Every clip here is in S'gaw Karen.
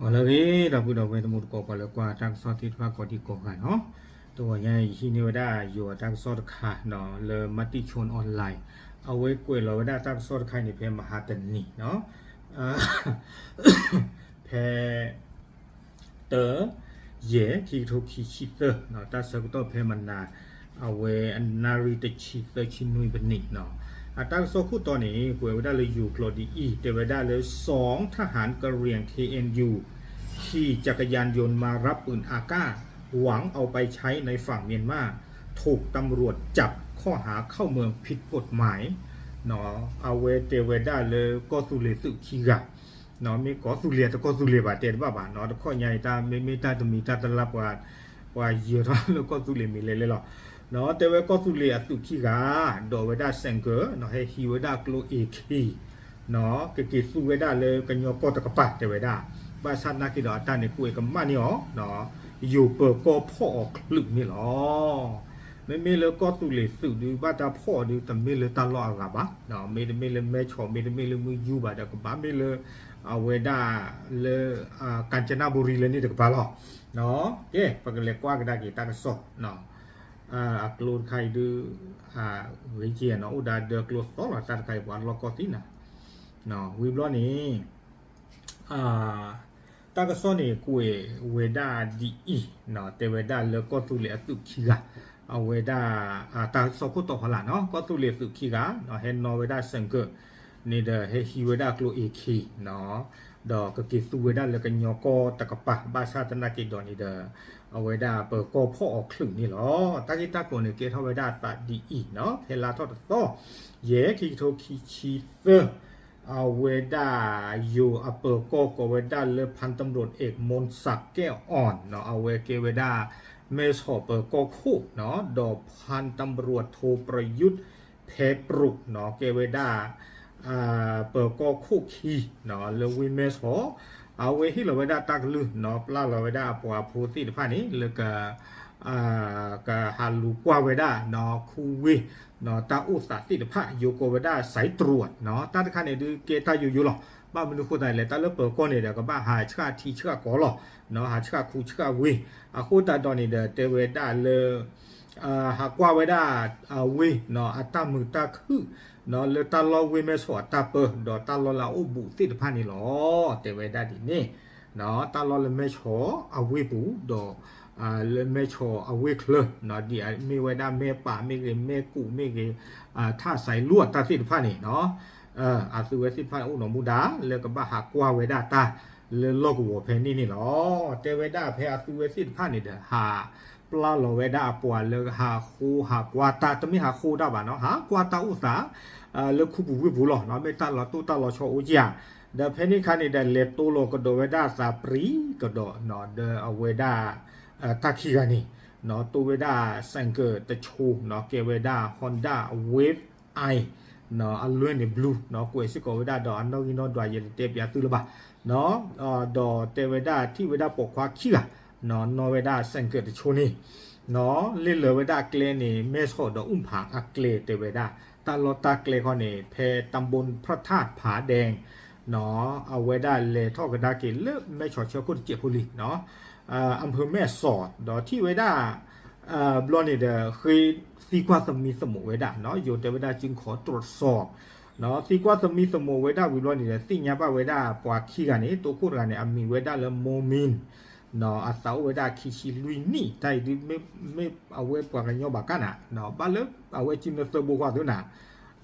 ဂီၤလၢအဂ့ၤ ဒီပုၢ်ဒီဝဲၢ်တံၤသကိး ပှၤလၢကွၢ်တၢ်ကစီၣ်သ့ၣ်တဖၣ်ကိးဒံကိးဂၤနီၤ, တဂီၤညါအံၤ ယဟံးန့ၢ်ဝဲဒၣ်ယိၤအတၢ်ကစီၣ်တခါနီၤ လၢ Matichon Online အဝဲကွဲးလီၤဝဲဒၣ်တၢ်ကစီၣ်တခါအံၤန့ၣ် ဖဲမဟါတနံၤနီၤ ဖဲ တၢ ယဲၢ် ခံကထိခံဆံသၢ တၢ်ဆၢကတီၢ်ဖဲမနၤ အဝဲအနၣ်ရံၣ်တဆံသၢဆံနွံပနံးနီၤ, အတၢ်ကစီၣ်ခိၣ်တီန့ၣ် ကွဲးဝဲဒၣ်လၢယိၤကျိာ်ဒ်အံၤ တဲဝဲဒၣ်လၢ ซ้อมทหารกะเหรี่ยง เคเอ็นยู ขี่จักรยานยนต์มารับปืนอากาศ หวังเอาไปใช้ในฝั่งเมียนมา ถูกตำรวจจับข้อหาเข้าเมืองผิดกฎหมาย အဝဲတဲဝဲဒၣ်လၢကီၢ်သူလ့ၤသုးခံဂၤ မ့ၢ်ကီၢ်သူလ့ၤတကီၢ်သူလ့ၤဘၣ်တဲတဘၣ်ဘၣ်နီၤ, တခီညါအံၤတၢ်မ့မ့ၢ်တၢ်တမံၤတၢ်တလါပှၤ ပှၤယၢၤထီၣ်လၢကီၢ်သူလ့ၤမံၤလဲၣ်လဲၣ်လီၤ. တဲဝဲကီၢ်သူလ့ၤအသုးခံဂၤ ဒိးဝဲဒၣ် ဆိုင်ကယ် ဟဲဟံးဝဲဒၣ်ကျိ AK နီၤ ကက့ၤသူဝဲဒၣ်လၢကညီကီၢ်တကပၤတဲဝဲဒၣ်, ဘၣ်ဆၣ်သနာ်က့ဒီးအတၢ်န့ၣ်ကွဲးကမၣ်န့ၢ်အီၤ ယိၤပၢၤကီၢ်ဖီၣ်အီၤချုးန့ၣ်လီၤ. မ့မ့ၢ်လၢကီၢ်သူလ့ၤသုးဒုးဘၣ်တၢ်ဖီၣ်အီၤဒုး တမ့ၢ်လၢတၢ်လီၢ်အဂၤဘၣ်, မ့တမ့ၢ်လၢမဲၢ်ဆီး မ့တမ့ၢ်လၢမုၢ်ယူၢ်ဘၣ်ဒီးကဘၣ်မ့ၢ်လၢ အဝဲဒၣ်လၢ ကၣ်စနဘူရံလၢန့ၣ်တကပၤလီၤ. ကဲ ပကလဲၤကွၢ်ကဒါက့ၤတၢ်ကစီၣ် အကျိတခါအံၤဒုး ဂ့ၤက့နီၤ အိၣ်ဒၣ်ဒၢကျိသီလီၤ တၢ်တခါအံၤပှၤလီၢ်ကီၢ်သံနၤ ဝံၤဘျီန့ၣ် တၢ်ကစီၣ်န့ၣ်ကွဲးဝဲဒၣ်ဒ်အံၤ, တဲဝဲဒၣ်လၢကီၢ်သူလ့ၤအသုးခံဂၤ, အဝဲဒၣ် တၢ်ကစီၣ်ခိၣ်တီဖီလာ်နီၤ ကီၢ်သူလ့ၤသုးခံဂၤ ဟဲနီၣ်ဝဲဒၣ် ဆိုင်ကယ် န့ၣ်ဒီး ဟဲဟံးဝဲဒၣ်ကျိ AK နီၤ, ဒီးကက့ၤသူဝဲဒၣ်လၢကညီကီၢ်တကပၤ ဘၣ်ဆၣ်သနာ်က့ဒီးန့ၣ်ဒီး အဝဲဒၣ်ပၢၤကီၢ်ဖီၣ်အီၤချုးန့ၣ်လီၤ. တၢ်ဂ့ၢ်တၢ်ကျိၤန့ၣ် ကဲထီၣ်ဝဲဒၣ်အသးဒ်အံၤနီၤ ဖဲလါထီၣ်တသီ ယဲၢ် ခံကထိခံဆံသၢ အဝဲဒၣ်ယိၤအပၢၤကီၢ်ကိးဝဲဒၣ်လၢ พันตำรวจเอก มนต์ศักดิ์ แก้วอ่อน နီၤ အဝဲကဲဝဲဒၣ် မဲၢ်ဆီးပၢၤကီၢ်ခိၣ်နီၤ ဒီး พันตำรวจโท ประยุทธ์ แพรปรุ နီၤ ကဲဝဲဒၣ် ပၢၤကီၢ်ခိၣ်ခံနီၤ လၢဝ့ၢ်မဲၢ်ဆီး, အဝဲဟ့ၣ်လီၤဝဲဒၣ်တၢ်ကလုၢ်နီၤ ပျၢ်လီၤဝဲဒၣ်အပှၤဖိသ့ၣ်တဖၣ်န့ၣ် လၢက ကဟးလူၤကွၢ်ဝဲဒၣ်နီၤ ခူဝ့ၢ်နီၤ တၢ်အိၣ်သးသ့ၣ်တဖၣ် ယိၤကိးဝဲဒၣ် สายตรวจ နီၤ, တၢ်တခါန့ၣ်ဒုးကဲတၢ်ယိယိလီၤ. ဘၣ်မနုၤဃိသတးလဲၣ် တၢ်လၢပၢၤကီၢ်န့ၣ်ဒီး ကဘၣ်ဟးဆှၣ်ထံဆှၣ်ကီၢ်လီၤနီၤ ဟးဆှၣ်ခူဆှၣ်ဝ့ၢ်, အဃိသတးဒီးန့ၣ်ဒီး တဲဝဲဒၣ်လၢ ဟးကွၢ်ဝဲဒၣ် အဝ့ၢ်နီၤ အတၢ်မုာ်တၢ်ခုၣ်နီၤ လၢတၢ်လီၢ်ဝ့ၢ်မဲၢ်ဆီးအတၢ်ပၢ ဒီးတၢ်လီၢ်လၢအအိၣ်ဘူးသ့ၣ်တဖၣ်န့ၣ်လီၤ. တဲဝဲဒၣ်ဒ်န့ၣ်နီၤ တၢ်လီၢ်လၢမဲၢ်ဆီးအဝ့ၢ်ပူၤ ဒီး လၢမဲၢ်ဆီးအဝ့ၢ်ချၢနီၤ ဒ်အမ့ၢ်ဝဲဒၣ်မဲၢ်ပၢ်မ့ၢ်ဂ့ၤ မဲၢ်ကူးမ့ၢ်ဂ့ၤ ထၣ်စဲးလူၢ်အတၢ်သ့ၣ်တဖၣ်န့ၣ်နီၤ အသုဝဲသ့ၣ်တဖၣ်န့ၣ် အိၣ်နီၢ်မူဒါ လၢကဘၣ်ဟးကွၢ်ဝဲဒၣ်တၢ် လၢလီၢ်ကဝီၤဖဲန့ၣ်န့ၣ်လီၤ. တဲဝဲဒၣ်ဖဲအသုဝဲသ့ၣ်တဖၣ်န့ၣ်ဒီး ဟးပျၢ်လီၤဝဲဒၣ်အပှၤလၢဟးဃိဟးကွၢ်တၢ် တမ့ၢ်ဟးဃိတၢ်ဘၣ်နီၤ ဟးကွၢ်တၢ်အိၣ်သး လၢခူပူၤဝ့ၢ်ပူၤလီၤနီၤ မ့ၢ်တၢ်လီၤတိၢ်တၢ်လီၤဆီအိၣ်ဧါ. ဒီးဖဲန့ၣ်အခါန့ၣ်ဒီး လဲၤတိလီၤကဒီးဝဲဒၣ်သးပြံကဒီးနီၤ ဒီးအဝဲဒၣ် တၢ်ခံဂၤန့ၣ်နီၤ တိဝဲဒၣ် ဆိုင်ကယ် တဆိနီၤ ကဲဝဲဒၣ် Honda Wave I နီၤ အလွဲၢ်န့ၣ် blue နီၤ ကွဲးစ့ၢ်ကီးဝဲဒၣ်ဒီးအနီၣ်ဂံၢ်နီၣ်ဒွး ယတတဲပၠးသုလၢၤဘၣ်နီၤ ဒီးတဲဝဲဒၣ်ထံၣ်ဝဲဒၣ်ပိာ်ခွါခံဂၤနီၤ နီၣ်ဝဲဒၣ် ဆိုင်ကယ် တဆိန့ၣ်နီၤ လ့ၢ်လၢာ်ဝဲဒၣ်အကျဲန့ၣ် မဲၢ်ဆီးဒီးအူၣ်ဖးအကျဲတဲဝဲဒၣ် တၢ်လီၢ်တၢ်ကျဲခီန့ၣ် ဖဲ ตำบลพระธาตุผาแดง နီၤ အဝဲဒၣ်လဲၤထီၣ်ကဒါက့ၤလၢမဲၢ်ဆီးဆၢခိၣ်တစဲးဖိလံနီၤ อำเภอแม่สอด ဒီးထံၣ်ဝဲဒၣ် ဘျီန့ၣ်ဒီး ဃ့သံကွၢ်သမံသမိးဝဲဒၣ်နီၤ ယိၤတဲဝဲဒၣ် จึงขอตรวจสอบ နီၤ သံကွၢ်သမံသမိးဝဲဒၣ်ဝံၤဘျီန့ၣ်ဒီး သ့ၣ်ညါဘၣ်ဝဲဒၣ်ပှၤခံဂၤန့ၣ် တိခိၣ်တဂၤန့ၣ် အမံၤဝဲဒၣ်လၢ โมมิน နီၤ အသးအိၣ်ဝဲဒၣ်ခံဆံလွံၢ်နံၣ် တၢ်အံၤဒုး မ့ၢ်အဝဲပှၤကညီဘၣ်ကါနၤ ဘၣ်လၢအဝဲကၠံနသၢဘိကွၢ်သုနၤ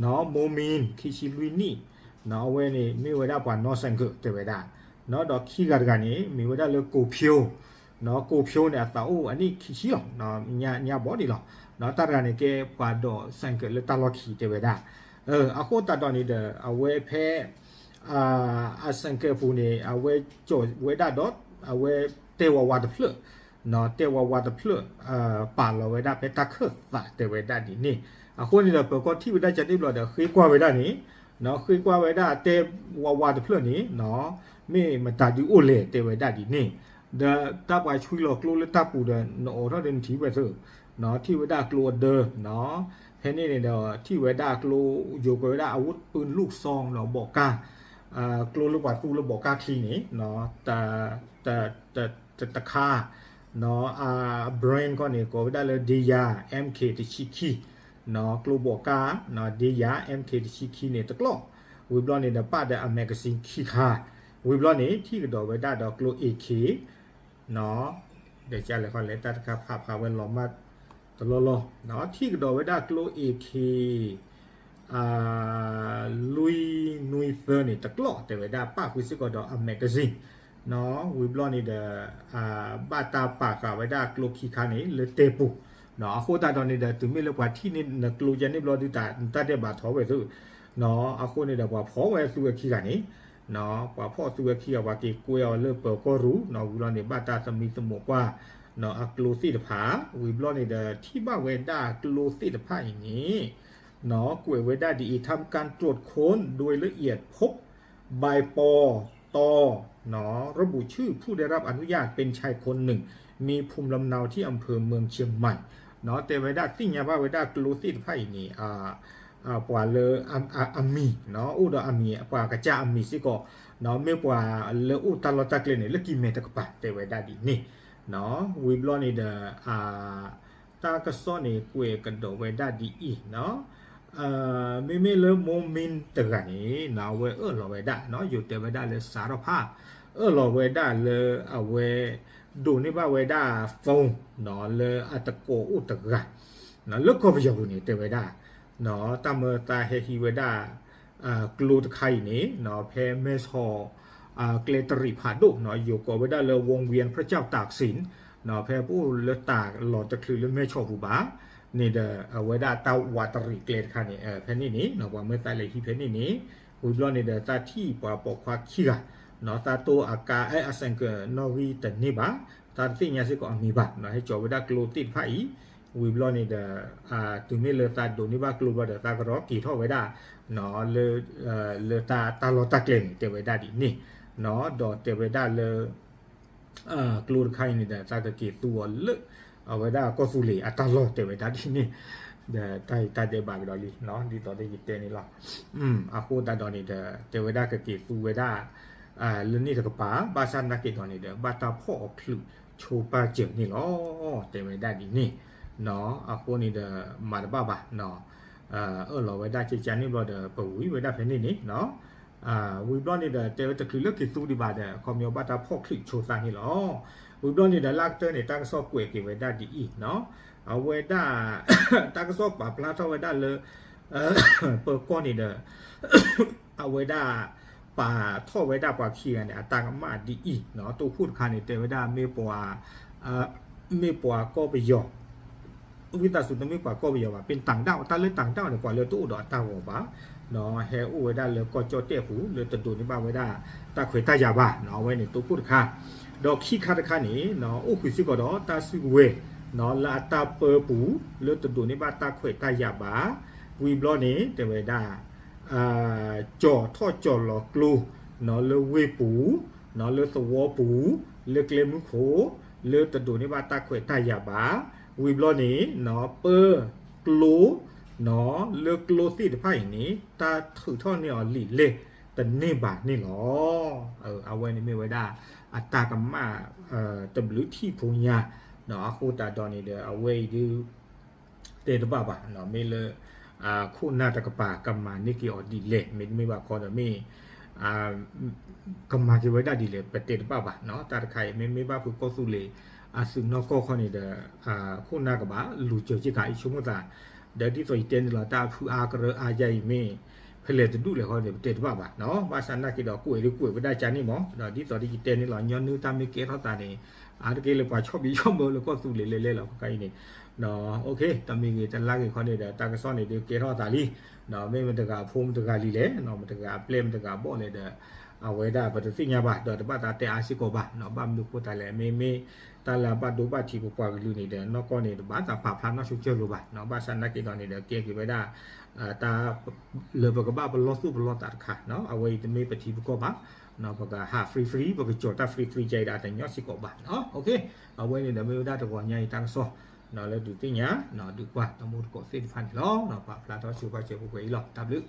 နီၤ โมมิน ခံဆံလွံၢ်နံၣ် နီၤ အဝဲန့ၣ်မ့ၢ်ဝဲဒၣ်ပှၤနီၣ် ဆိုင်ကယ် တဲဝဲဒၣ် နီၤ ဒီးခံဂၤတဂၤန့ၣ် မ့ၢ်ဝဲဒၣ်လၢ ကိုဖြို နီၤ ကိုဖြို န့ၣ် အသးအိၣ်အနံၣ်ခံဆံလီၤ ညါဘီဒံးလီၤ နီၤ တၢ်တဂၤန့ၣ်ကဲပှၤဒိး ဆိုင်ကယ် လၢတၢ်လီၢ်ခံတဲဝဲဒၣ် အဃိသတးဒီးန့ၣ်ဒီး အဝဲဖဲ အ ဆိုင်ကယ် ပူၤန့ၣ် အဝဲကၠီၤဝဲဒၣ်ဒီး အဝဲတဲဝးဝးတဖျၢၣ် နီၤ တဲဝးဝးတဖျၢၣ် ပာ်လီၤဝဲဒၣ်ဖဲတၢ်ခၢၣ်သးတဲဝဲဒၣ်ဒ်န့ၣ် အဃိန့ၣ်ဒီး ပၢၤကီၢ်ထံၣ်ဝဲဒၣ်ကန့ၣ်ဘျီဒီး ဃ့ကွၢ်ဝဲဒၣ်န့ၣ် နီၤ ဃ့ကွၢ်ဝဲဒၣ်တဲဝးဝးတဖျၢၣ်န့ၣ် နီၤ မ့ၢ်မတၤဒုးအိၣ်လဲၣ်တဲဝဲဒၣ်ဒ်န့ၣ် ဒီးတၢ်ပှၤဆွံလီၤကျိလၢတၢ်ပူၤဒီး နအိးထီၣ်ဒီးနထံၣ်ဝဲသ့ၣ် နီၤ ထံၣ်ဝဲဒၣ်ကျိအဒၢ နီၤ ဖဲန့ၣ်န့ၣ်ဒီး ထံၣ်ဝဲဒၣ်ကျိ ယိၤကွဲးဝဲဒၣ် อาวุธปืนลูกซอง နီၤ ဘီးကါ ကျိလၢပှၤသူလၢဘီးကါချံန့ၣ် တခါ အ brand ခီန့ၣ် ကိးဝဲဒၣ်လၢ Deya MK တဆံခံ ကျိဘီးကါ Deya MK တဆံခံန့ၣ်တကျီၢ်, ဝံၤဘျီန့ၣ်ဒီးပာ်ဒီးအ magazine ခံခါ, ဝံၤဘျီန့ၣ် ထံၣ်ကဒီးဝဲဒၣ်ဒီးကျိ AK ဒီးကလဲၤခီလဲၤတၢ်တခါဖးဖးဝဲလီၤမၢ်တလီၢ်လီၢ်, ထံၣ်ကဒီးဝဲဒၣ်ကျိ AK လွံၢ်နွံသၢန့ၣ်တကျီၢ် တဲဝဲဒၣ်ပာ်ဃုာ်စ့ၢ်ကီးဒီးအ magazine ဝံၤဘျီန့ၣ်ဒီး ဘၣ်တၢ်ပာ်ဃာ်ဝဲဒၣ်ကျိခံခါန့ၣ်လၢတဲပူၤ, အဃိသတးဒီးန့ၣ်ဒီး တုၤမ့ၢ်လၢပှၤထံၣ်န့ၢ်နကျိကဲန့ၣ်ဘျီဒုးတၢ် နတၢ်ဒဲးဘးထီၣ်ဝဲသု, အဃိန့ၣ်ဒီးပှၤဖီၣ်ဝဲသူဝဲခံဂၤန့ၣ် ပှၤဖီၣ်သူဝဲခံဂၤ ပှၤက့ၤကွဲအီၤလၢပၢၤကီၢ်ရူၢ် ဝံၤဘျီန့ၣ် ဘၣ်တၢ်သမံသမိးကွၢ် အကျိသ့ၣ်တဖၣ်, ဝံၤဘျီန့ၣ်ဒီး ထံၣ်ဘၣ်ဝဲဒၣ်ကျိသ့ၣ်တဖၣ်အံၤန့ၣ် ကွဲးဝဲဒၣ်ဒ်အံၤ ทำการตรวจค้นโดยละเอียด พบใบปอ ตอ ระบุชื่อผู้ได้รับอนุญาตเป็นชายคนหนึ่ง มีภูมิลำเนาที่อำเภอเมืองเชียงใหม่ တဲဝဲဒၣ် သ့ၣ်ညါဘၣ်ဝဲဒၣ်ကျိသ့ၣ်တဖၣ်အံၤန့ၣ် ပှၤလၢအမံၤ အိၣ်ဒီးအမံၤ ပှၤကစၢ်အမံၤစ့ၢ်ကီး မ့ၢ်ပှၤလၢအိၣ်တၢ်လီၢ်တၢ်ကျဲန့ၣ် လၢကံၢ်မဲတကပၤ တဲဝဲဒၣ်ဒ်န့ၣ်, ဝံၤဘျီန့ၣ်ဒီး တၢ်ကစီၣ်န့ၣ်ကွဲးကဒီးဝဲဒၣ်ဒ်အံၤ, မ့မ့ၢ်လၢ မိမ့ၢ် တဂၤန့ၣ် အဝဲအၢၣ်လီၤဝဲဒၣ် ယိၤတဲဝဲဒၣ်လၢစးထီၣ်ဖး အၢၣ်လီၤဝဲဒၣ်လၢအဝဲ ဒိးန့ၢ်ဘၣ်ဝဲဒၣ် phone လၢအတကိးအိၣ်တဂၤ လၢကီၢ်ပယီၤပူၤန့ၣ် တဲဝဲဒၣ် တၢ်မၢတၢ်ဟဲဟံးဝဲဒၣ် ကျိတခါအံၤန့ၣ် ဖဲမဲဆီး ကျဲတရံးဖးဒိၣ် ယိၤကိးဝဲဒၣ်လၢ ဝင်းဝယၢၣ်ဖြတ်ကျောင်းတၢ်စ့ၣ် ဖဲပအိၣ်လၢတၢ်လီၢ်တချုးလၢမဲဆီးပူၤဘၣ်န့ၣ်ဒီး အဝဲဒၣ်တၢ်ဝးတရံးကျဲတခါန့ၣ် ဖဲန့ၣ်န့ၣ် ပှၤမၢသးလဲၤဟံးဖဲန့ၣ်န့ၣ် ဝံၤဘျီန့ၣ်ဒီး သးထံၣ်ပှၤပိာ်ခွါခံဂၤ သးတိၢ်အကါ အဲ အစဲးကၢးနီၣ်ဂံၢ်တန့ၢ်ဘၣ်, သးတသ့ၣ်ညါစ့ၢ်ကီးအမံၤဘၣ်, ဟဲကၠီၤဝဲဒၣ်ကျိသ့ၣ်တဖၣ်အံၤ, ဝံၤဘျီန့ၣ်ဒီး တုၤမ့ၢ်လၢသးဒိးန့ၢ်ဘၣ်ကျိဘျီဒီး သးကရီက့ၤထီၣ်ဝဲဒၣ် လၢတၢ်လီၢ်တၢ်ကျဲန့ၣ် တဲဝဲဒၣ်ဒ်န့ၣ်, ဒီးတဲဝဲဒၣ်လၢ ကျိတခါအံၤန့ၣ်ဒီး သးကက့ၤသူအီၤလၢ အဝဲဒၣ်ကီၢ်သူလ့ၤအတၢ်လီၢ် တဲဝဲဒၣ်ဒ်န့ၣ်, ဒီးတၢ်အံၤတၢ်ဒဲးဘးကဒီးလံ ဒ်သိးယတဲန့ၣ်လီၤ. အဃိသတးဒီးန့ၣ်ဒီး တဲဝဲဒၣ်ကက့ၤသူဝဲဒၣ် လၢန့ၣ်တကပၤ ဘၣ်ဆၣ်နာ်က့ၤဒီးန့ၣ်ဒီး ဘၣ်တၢ်ဖီၣ်အီၤချုးဆိပာ်စၢၤန့ၣ်လီၤ တဲဝဲဒၣ်ဒ်န့ၣ်, အဃိန့ၣ်ဒီး မၤတဘၣ်ဘၣ် အၢၣ်လီၤဝဲဒၣ်ကကန့ၣ်ဘျီဒီး ပဝံၤဝဲဒၣ်ဖဲန့ၣ်န့ၣ် ဝံၤဘျီန့ၣ်ဒီး တဲဝဲတချုးလၢက့ၤသူဒံးဘၣ်ဒီး ခီပညီဘၣ်တၢ်ဖီၣ်ချုးဆိသးန့ၣ်လီၤ. ဝံၤဘျီန့ၣ်ဒီး လၢကတၢၢ်န့ၣ် တၢ်ကစီၣ်ကွဲးက့ၤဝဲဒၣ်ဒ်အံၤ, အဝဲဒၣ် တၢ်ကစီၣ်ပာ်ဖျါထီၣ်ဝဲဒၣ်လၢ ပၢၤကီၢ်န့ၣ်ဒီး အဝဲဒၣ် ပာ်ထီၣ်ဝဲဒၣ်ပှၤခံဂၤန့ၣ် အတၢ်ကမၣ်ဒ်အံၤ, တိခိၣ်တခါန့ၣ် တဲဝဲဒၣ် မ့ၢ်ပှၤကီၢ်ပယီၤ ဝံသးစူၤ တမ့ၢ်ပှၤကီၢ်ပယီၤဘၣ် ပတၢ်ကဒၣ် တၢ်လၢတၢ်ကဒၣ်န့ၣ် ပှၤလၢတအိၣ်ဒီးအတၢ်ဂီၤဘၣ်, ဟဲအိၣ်ဝဲဒၣ်လၢကီၢ်ကၠီၣ်တဲၣ်ပူၤ လၢတဒိးန့ၢ်ဘၣ်ဝဲဒၣ် တၢ်ခွဲးတၢ်ယာ်ဘၣ်, အဝဲန့ၣ်တိခိၣ်တခါ, ဒီးခံခါတခါန့ၣ် အိၣ်ဃုာ်စ့ၢ်ကီးဒီးတၢ်စုကဝဲၤ လၢအတၢ်ပၢပူၤ လၢတဒိးန့ၢ်ဘၣ်တၢ်ခွဲးတၢ်ယာ်ဘၣ်, ဝံၤဘျီန့ၣ် တဲဝဲဒၣ် ကၠီၤထီၣ်ကၠီၤလီၤကျိ လၢဝ့ၢ်ပူၤ လၢသဝီပူၤ လၢကျဲမုၢ်ခိၣ် လၢတဒိးန့ၢ်ဘၣ်တၢ်ခွဲးတၢ်ယာ်ဘၣ်, ဝံၤဘျီန့ၣ် ပၢကျိ လၢကျိသ့ၣ်တဖၣ်အံၤန့ၣ် တၢ်ထုးထီၣ်န့ၢ်အီၤလံာ်လဲၢ်တန့ၢ်ဘၣ်န့ၣ်လီၤ. အဝဲန့ၣ်မ့ၢ်ဝဲဒၣ် အတၢ်ကမၣ် တဘျုးထံၣ်ဖိညါ, အဃိသတးဒီးန့ၣ်ဒီး အဝဲအံၤဒုး တဲတဘၣ်ဘၣ်, မ့ၢ်လၢ ခိၣ်နၢ်တကပၤ ကမၤန့ၢ်က့ၤအီၤဒ်လဲၣ်, မ့တမ့ၢ်ဘၣ်ခီဒီးမ့ၢ် ကမၤက့ၤဝဲဒၣ်ဒ်လဲၣ် ပတဲတဘၣ်ဘၣ်, တၢ်တခါအံၤ မ့မ့ၢ်ဘၣ်ဖုးကီၢ်သူလ့ၤ အသုးနီၢ်ကီၢ်ခီန့ၣ်ဒီး ခိၣ်နၢ်ကဘၣ်လူၤစၢၤက့ၤခါအံၤ ဆိကမိၣ်သး, ဒီးဒ်သိးယတဲန့ၣ်လီၤ တၢ်ဖုအါကရၢအါယါအံၤမ့ၢ် ဖဲလဲၣ်တဒူၣ်လဲၣ်ခီန့ၣ် ပတဲတဘၣ်ဘၣ်, ဘၣ်ဆၣ်နာ်က့ၤဒီးကွဲးဒုးကွဲးဝဲဒၣ်ကန့ၣ်မး, ဒီးဒ်သိးဒ်ယတဲန့ၣ်လီၤ ညီနုၢ်တၢ်မ့ၢ်ကဲထီၣ်သးန့ၣ် အါတက့ၢ်လၢပှၤဆီၣ်ဘံၣ်ဆီၣ်ဘၢလၢကီၢ်သူလ့ၤလဲၤလဲၤလီၤ ခဲခါအံၤန့ၣ်, တမံၤဂ့ၤတလါဂ့ၤခီန့ၣ်ဒီး တၢ်ကစီၣ်န့ၣ်ဒုးကဲထီၣ်သးလံ, မ့ၢ်မတဂၤဖိမတဂၤလံလဲၣ်, မတဂၤအပျဲၢ်မတဂၤအဘီၣ်လဲၣ်ဒီး အဝဲဒၣ်ပတသ့ၣ်ညါဘၣ် ဒီးတဘၣ်သးတဲအါစ့ၢ်ကီးဘၣ်, ဘၣ်မနုၤဃိသတးလဲၣ် မ့မ့ၢ်တၢ်လၢအဘၣ်ဒိဘၣ်ထံးပပှၤကလုာ်န့ၣ်ဒီး နီၢ်ကီၢ်န့ၣ် တဘၣ်သးပာ်ဖျါနီၢ်ဆိကၠၢလိၤဘၣ်, ဘၣ်ဆၣ်နာ်က့ၤဒီးန့ၣ်ဒီး ကဲက့ၤဝဲဒၣ် တၢ် လၢပကဘၣ်ပလီၢ်သူၣ်ပလီၢ်သးတခါ, အဝဲအံၤတမ့ၢ်ပထံပကီၢ်ဘၣ်, ပကဟး free free ပကကၠီၤတၢ် free free ကဲအံၤဒီးအတညီစ့ၢ်ကီးဘၣ်, အဝဲန့ၣ်ဒီးမ့ၢ်ဝဲဒၣ်တဂီၤညါအံၤတၢ်ကစီၣ် လၢဒုးသ့ၣ်ညါ ဒုးကွၢ်တမူတကိးသ့ၣ်တဖၣ်န့ၣ်လီၤ, ပာ်ဖျါထီၣ်ဆိပာ်စၢၤပှဲၤပှဲၤအံၤလီၤ, တၢ်ဘျုး